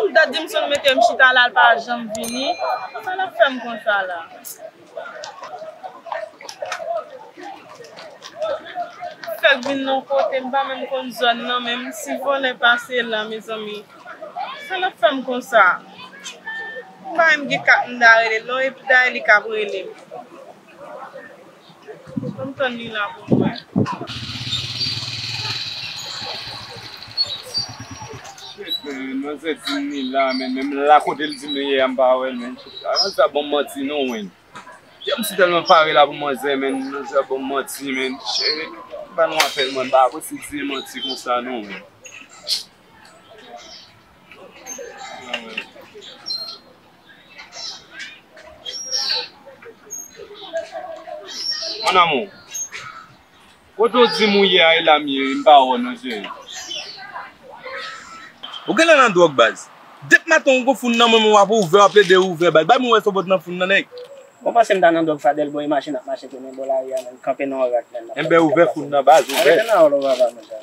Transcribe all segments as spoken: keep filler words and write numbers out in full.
Tout dat di m sot mete m chita la, l pa janm vini. Sa l ap fè m konsa la? Fèk vin nan kote, m pa menm konn zòn nan, menm si vòlè pase la, mezanmi. Sa l ap fè m konsa? M pa menm gen kat m ta rele l non, epi dayè li k ap rele m. Ban m tann li la pou m wè. Shit, man, manzè di m li la, men menm la kote l di m li ye a, m pa wè l, men. Shit, manzè ap ban m manti non, men. Jan m si tèlman pare la pou manzè, men. Manzè ap ban m manti, men. Shit, m pa nan apèl, man. M pa apresye di manti konsa, non, men. Mon amour, kote w di m ou ye a, e la m ye, m pa wè w non, cheri. Ou genlè nan dwòg, baz. Depi maten ou gon foun nan men w, w ap ouvè, w ap plede ouvè, baz. Bay mwen wè si w pot nan foun nan, nèg. Bon, panse m ta nan dwòg, Fadel, bò e machin ap mache tounen bò lari a, menm kanpe nan yon rak, menm. Enben, ouvè foun nan, baz, ouvè. Arete nan wòl ou, papa, monchè.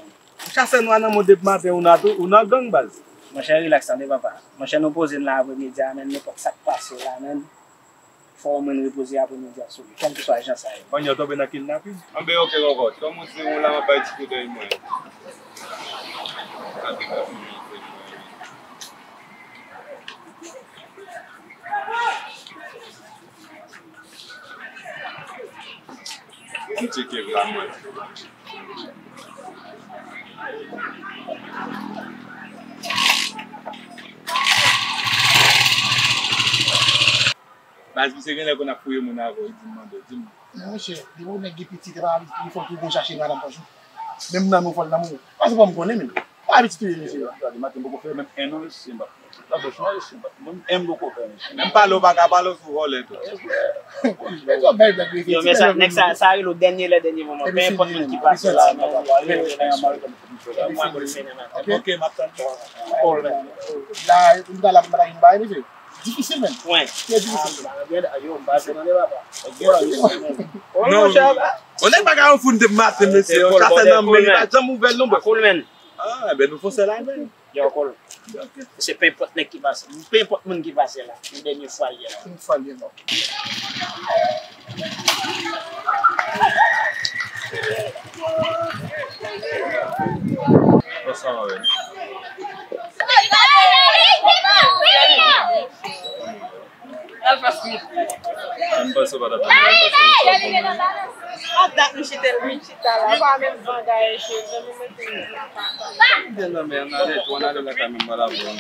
Chasè nwa nan mond depi maten, ou nan, ou nan gang, baz. Monchè, rilaks tande, papa. Monchè, nou poze n la apremidi a, menm nenpòt sa k pase la, menm. Fò w mwen repoze apremidi a sou li, kèlkeswa jan sa ye. Mannyè w tonbe nan kidnapin. Anben, oke, kòkòt. Kòm ou di, ou la, m ap bay ti koudèy mwen. Ann tcheke vla mwen. Baz, misye genlè konn ap fouye moun avè w, di m mande w, di m. Men monchè, depi w nèg gen pitit, e pa li fò tou gon chache madanm pa jou. Menm nan men w fò l nan men w. Pase pa m konnen menm. Pa pitit ou ye, mesye. Gade, maten m poko fè menm en non, mesye, m pa. Sa bòs mwen, mesye, m pa. Menm en m poko fè, mesye. Menm pale w pa ka pale w sou vòlè tou. Yo, men sa, nèg sa, sa rele w dènye lè, dènye moman. Pe enpòt moun ki pase la, men. Mwen, mwen, mwen, mwen, mwen. Ok, m ap tann. Kòl, men. La, m ta la pou m ta gen bagay, mesye. Difisil, menm. Pwen. Trè difisil. Ah, yo, m pa se nan deba, pa. Non, monchè. On nèg pa ka yon foun de maten, mesye. Sa se nan men, li pa janm ouvè l non, bò. Kòl, men. Ah, enben, nou fon sèl avè l. Yo, kòl. Se pe enpòt nèg ki pase. Pe enpòt moun ki pase la. Yon dènye fwa l ye la. Yon fwa l ye la. What's wrong already? Mwen panse w pa t ap vini, mwen panse w t ap vini. A dat nou chita, nou chita la, pa menm van gaye che, nou mete nou nan papa. Mwen nan men, ann ale, tou ann ale lakay mwen, mwen la bon.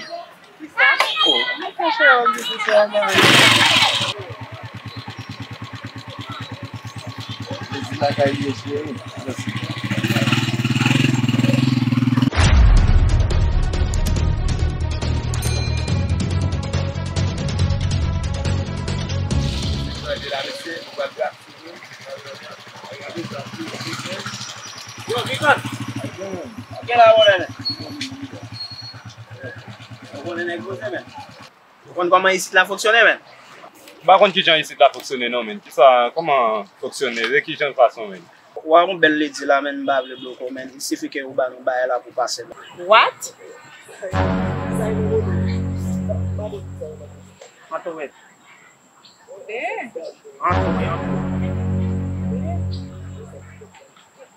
Kisa? Oh, mwen kache yon di pou sa, mwen. Mezi lakay li ye, cheri. Mèsi. Yo, Vikan! Gen la, bòdè, men. Ou konnen nèg poze, men. Ou konn kòman isit la fonksyone, men? M pa konn kijan isit la fonksyone non, men. Kisa, kòman fonksyone? De kijan fason, men? W a yon bèl ledi la, men, m pa vle bloke w, men. Il sifi ke ou ba nou bagay la pou pase, men. What? Antoinette. Eh. Antoinette, Antoinette.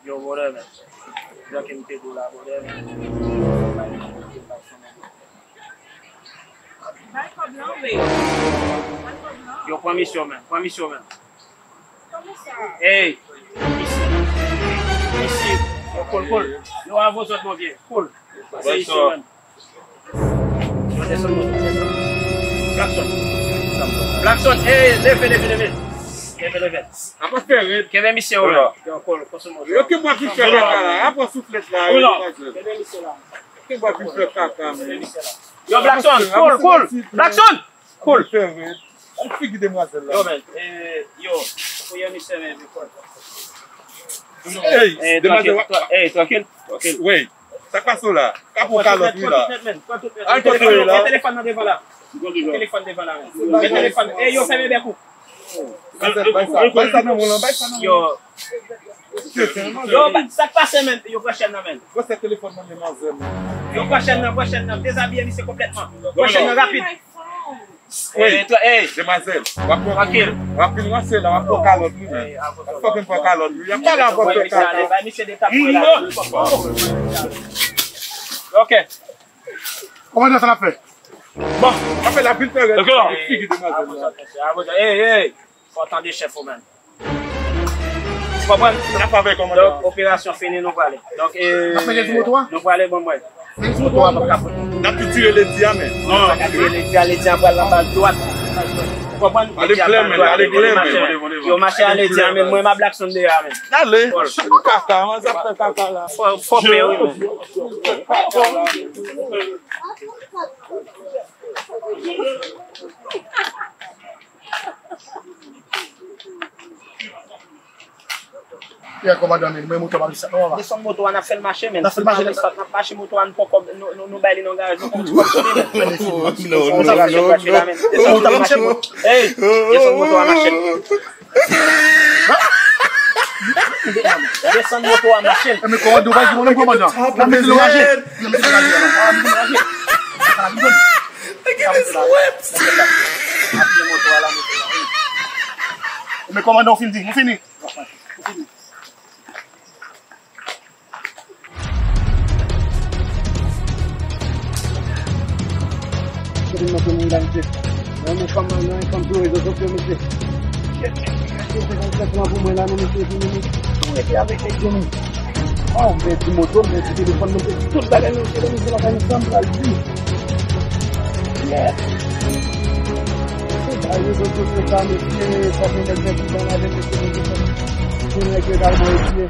Yo, bòdè, men. Jan ke m te di w la, bòdè, men. Bay kòb lan, wi. Bay kòb lan. Yo, pran misyon, men. Pran misyon, men. Kòman sa? Ey! Isi. Isi. Yo, kòl, kòl. Yo, avò zòt, mon vye. Kòl. Pase isi, men. Yo, desann, desann. Blackson. Blackson, ey, leve, leve, leve. Leve, leve. Apa fè rèd. Kenbe misye, yo, men. Yo, kòl, kòl sou mwen. Yo, ke bwa ki fè kaka la. Apa souflèt la, yo, kenbe misye la. Ke bwa ki fè kaka, men. Yo, Blackson, kòl, kòl. Blackson! Kòl. Fè rèd. Gad figi demwazèl la. Yo, men, eh, yo, fouye misye, men, epi kòl. Ey, demwazèl, ey, trankil, trankil. Wey, sa k pase w la? K ap yon kalòt, wi, la. Al kote w ye la. Met telefòn nan devan la. Met telefòn devan la, men. Met telefòn. Ey, yo, fèmen bèk ou. Bay sa, bay sa, bay sa nan men w lan, bay sa nan men w lan. Yo. Yo, sa k pase, menn? Yo pran chèn nan, menn. Yo pran chèn nan, pran chèn nan. Dezabiye misye konplètman. Pran chèn nan rapid. Ey, ey. Demwazèl, w ap pran, w ap vin ranse la, w ap pran kalòt, wi, menn. W ap fòk vin pran kalòt, wi. Y ap pale avè w, fè kaka. Bay misye de tap la. Ok. Kòmandan, sa n ap fè? Bon, apre la vin fè rèd. Figi demwazèl la. Ey, ey. Fò w tande chèf ou, menn. Ou konprann? N ap avè kòmandan. Donk, operasyon fini, nou prale. Donk, e, nou prale, bon, mwen. Moto a p ap ka fout. N ap tou tire ledi a, menn. Non, n ap ka tire ledi a, ledi a pral nan bal dwat. Ou konprann? Ale klè, menn, ale klè, menn. Yo mache a ledi a, menn. Mwen, m a Blackson deyò a, menn. Ale, kaka, manzè ap fè kaka la. Fò, fò pè, wi, menn. Yè, kòmandan, men, men moto a pa vin sa, non, papa. Desann moto a, n ap fè l mache, menn. N ap fè l mache, menn. N ap mache, moto a, n pran kòb, nou, nou, nou bay li nan garaj, nou pran ti kòb sou li, menn. Desann moto a, mache, menn. Ey, desann moto a, mache. Desann moto a, mache. Men kòmandan, ou pa di mwen non, kòmandan. N ap mete l nan mache. N ap mete l nan mache. N ap mete l nan mache. Look at this whip. Men kòmandan, ou fin di, ou fini. Kote m nan pou moun la, misye? Nan yon fanm, nan yon fanm sou rezo sosyo, misye. Kèt, kèt, kèt, kèt, kèt, kèt, kèt, pou mwen la, non, misye, vini, misye. Ou rete avèk nèg yo, non. Oh, m pèdi moto, m pèdi telefòn, m pèdi tout bagay, non, misye, misye, la kay ansanm, pral di. Yes. Tout bagay rezo sosyo sa, misye, sa fè nèg pèdi ban avèk misye, misye, misye, nèg yo egalman etye.